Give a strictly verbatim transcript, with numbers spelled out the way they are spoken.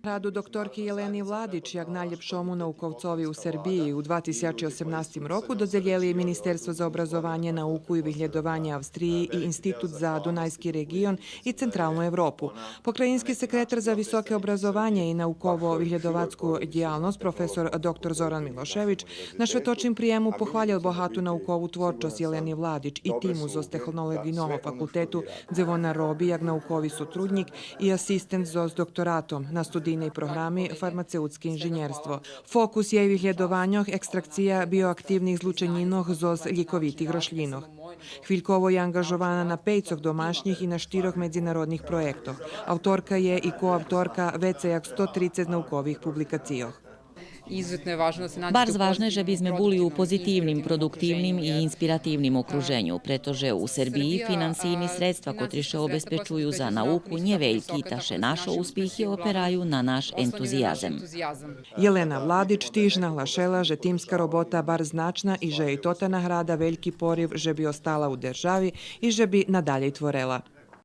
Награду докторки Єлени Владич як найлєпшому науковцови у Сербиї у два тисячи осемнастим року додзелєли Министерство за образованє, науку и виглєдованє Австриї и Институт за Дунайски реґион и Централну Европу. Покраїнски секретар за високе образованє и науково-виглєдовацку дїялносц, професор доктор Зоран Милошевич, на шветочним приєму похвалєл богату наукову творчосц Єлени Владич и тиму зоз Технолоґийного факултету, дзе вона роби як наукови сотруднїк и асистент зоз докторатом на студийней програми фармацеутске инженєрство. Фокус єй виглєдованьох — екстракция биоактивних злученїнох зоз лїковитих рошлїнох. Хвильково є анґажована на пейцох домашнїх и на штирох медзинародних проєктох. Авторка є и коавторка вецей як сто трицец наукових публикацийох. Барз важне же би зме були у позитивним, продуктивним и инспиративним окруженю, прето же у Сербиї финансийни средства котри ше обезпечую за науку нє вельки, та ше нашо успихи операю на наш ентузиязем. Єлена Владич тиж наглашела же тимска робота барз значна и же єй тота награда вельки порив же би остала у держави и же би надалєй творела.